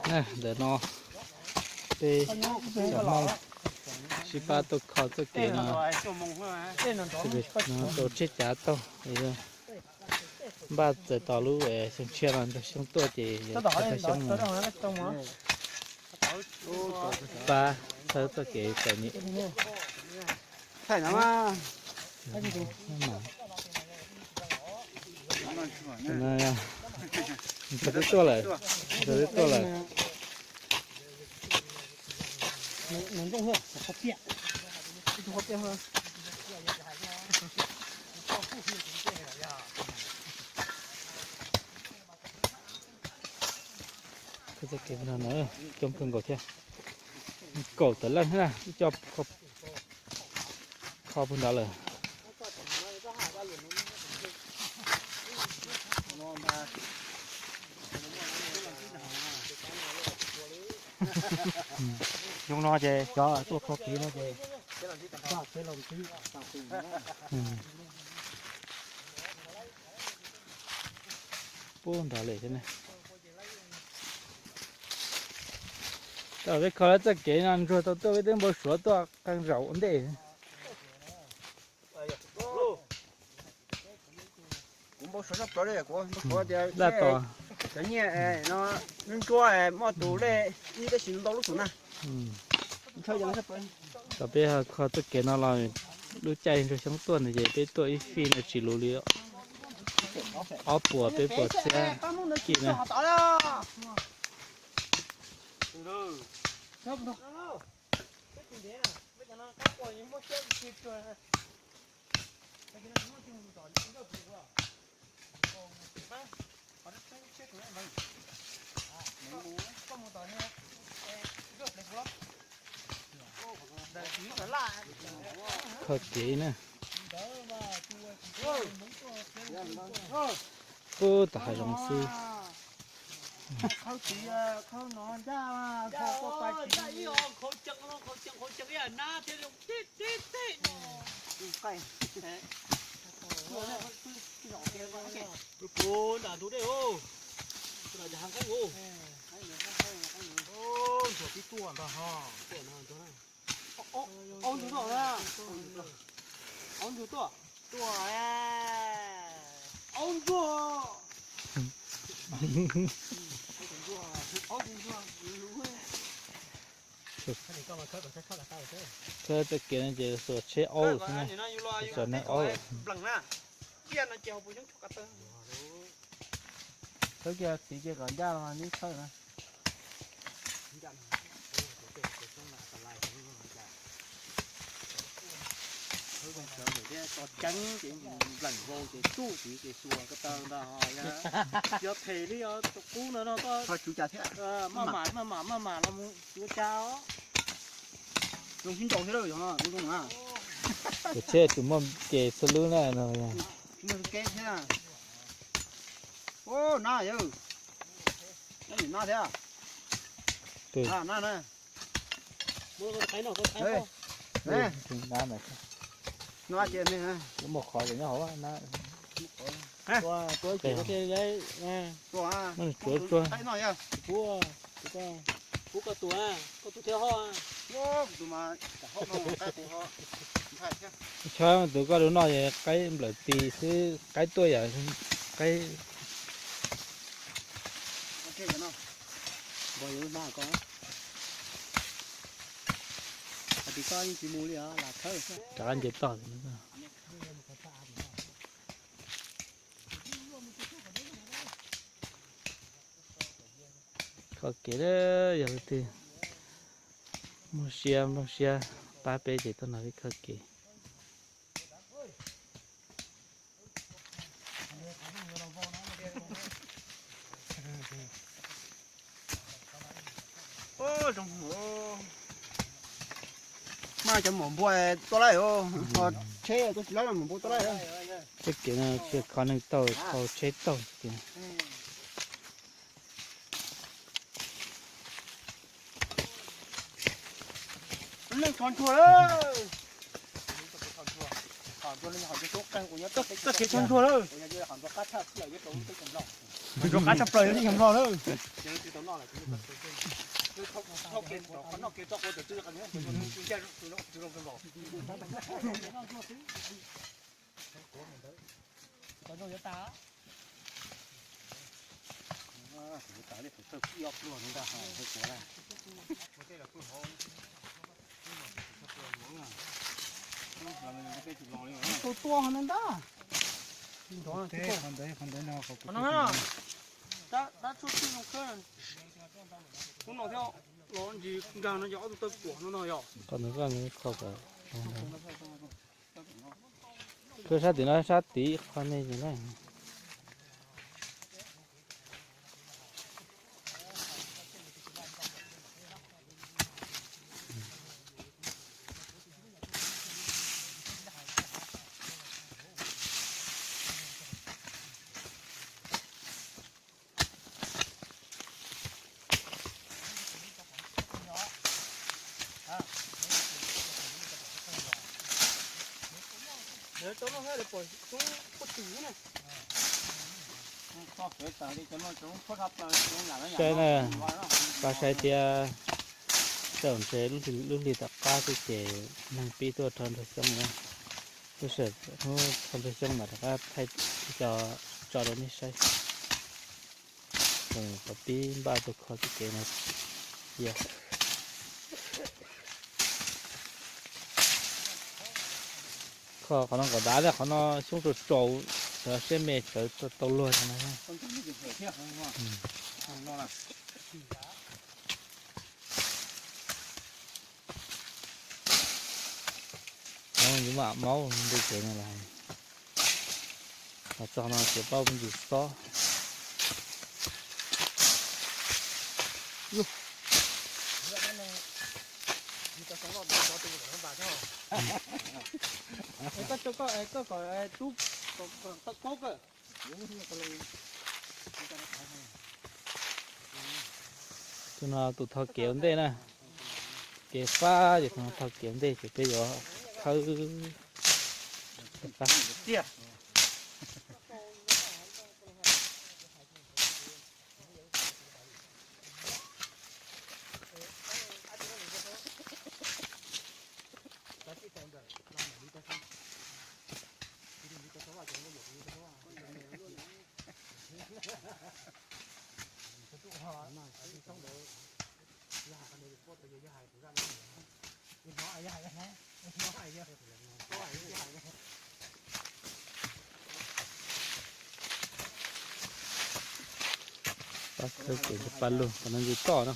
Ntawm no peb cov Hmoob sib pab tuaj kho txoj kev no, tau tsheb cav taug, npaj txawm tos lub xyoo tshiab no ntag, xyoo tuaj ces yog tag xyoo no pab txhawb txoj kev txom nyem. Ntshav twb tuaj lawm, ntshav twb tuaj lawm. Txoj kev no coob kawg nkaus thiab, kaum tawm leej thiab na, ib co kho puag nrad lawm. Xyoo no ces cov tuaj kho kev no ces puag nrad lawm thiab ne. Thaum peb kho lawm txoj kev no Ntsuag tau tuaj peb twb npau suav tuaj qee zaum ua ntej. Kuv npau suav tshaj plaws li, kuv npau suav tias laj tos cov nyiaj no ntsuab muaj tus lej ib tab sis ntau lub xum na. Thaum peb kho txoj kev no los lub caij Ntsuag Xyoob tuaj ntawd ces peb tuaj ib fij no tsis luv li ob puas peb puas txhiab kij na. Kho kev na. Puag tom hav zoov xwb. Aub ntsuag tuaj, aub ntsuag tuaj, aub ntsuag, aub ntsuag. Khawb txoj kev no ces xuas tsheb aub xwb na, xuas neeg aub. Khawb kiag txiv kiag kom ncaj los neb khawb na. Tso ceeb ces npleem vau ces tsuj txiv ces xuas ko taw ntag. Yog phem li yog tus qub no no koj maj mam maj mam maj mam los mus ua cas os. Zoo sib ntaus thiab zoo zoo na. Tus tsheb tus muaj kev xwb lub na no. Muaj kev thiab. Ua na yawg. Nab thiab. Nab na. Muaj qhov ces nyob hauv na. Muab tsuav tsuag. Kuv koj tus, koj tus thiab ho. Tshab tus koj lub noj qaib nplawm tis xwb, qaib tuaj yam qaib. Rov qab nce toj. Kho kev, yog leej twg muaj siab nplooj siab pab peb ces tuaj nrog peb kho kev. Maj cov maum npua tuaj lawm, ho tsheb tuaj tsis lawm, maum npua tuaj lawm. Txoj kev no tsis kho neeg taug, kho tsheb taug. Neeg tshov ntsuag lawm. Txoj kev tshov ntsuag lawm. Tus rov qab tshaj plaws yog Nplog na. Tus tua ho ntag. Tab tshuaj txij no khawb, hnub no thiab los ntsis nkag no yog ob tug tawg kuam no no yog. Qhov ntawd koj kho kom khawb sab tim no sab tim qhov nej na. Saib na, pab saib tias txawm ntshe lub hli tom qab xwb ces neeg pib tuaj rho nrog xyoob na. Lub sij hawm rho nrog xyoob mas rov qab thaij cov tso rau nej saib. Qhov pib npaj tuaj kho txoj kev no, kho qhov no kom dav thiab, qhov no xyoob tsaus tsaus, sawv siab me sawv tau luag no. Yus mam maub ntu kev no lawm, los txog no ces paub me ntsis xob. Tus no tus thau kev ua ntej na, kev fab ces tus no thau kev ua ntej ces peb yuav khawb. Pab khawb kev, pab lug qhov no ntsis toj na.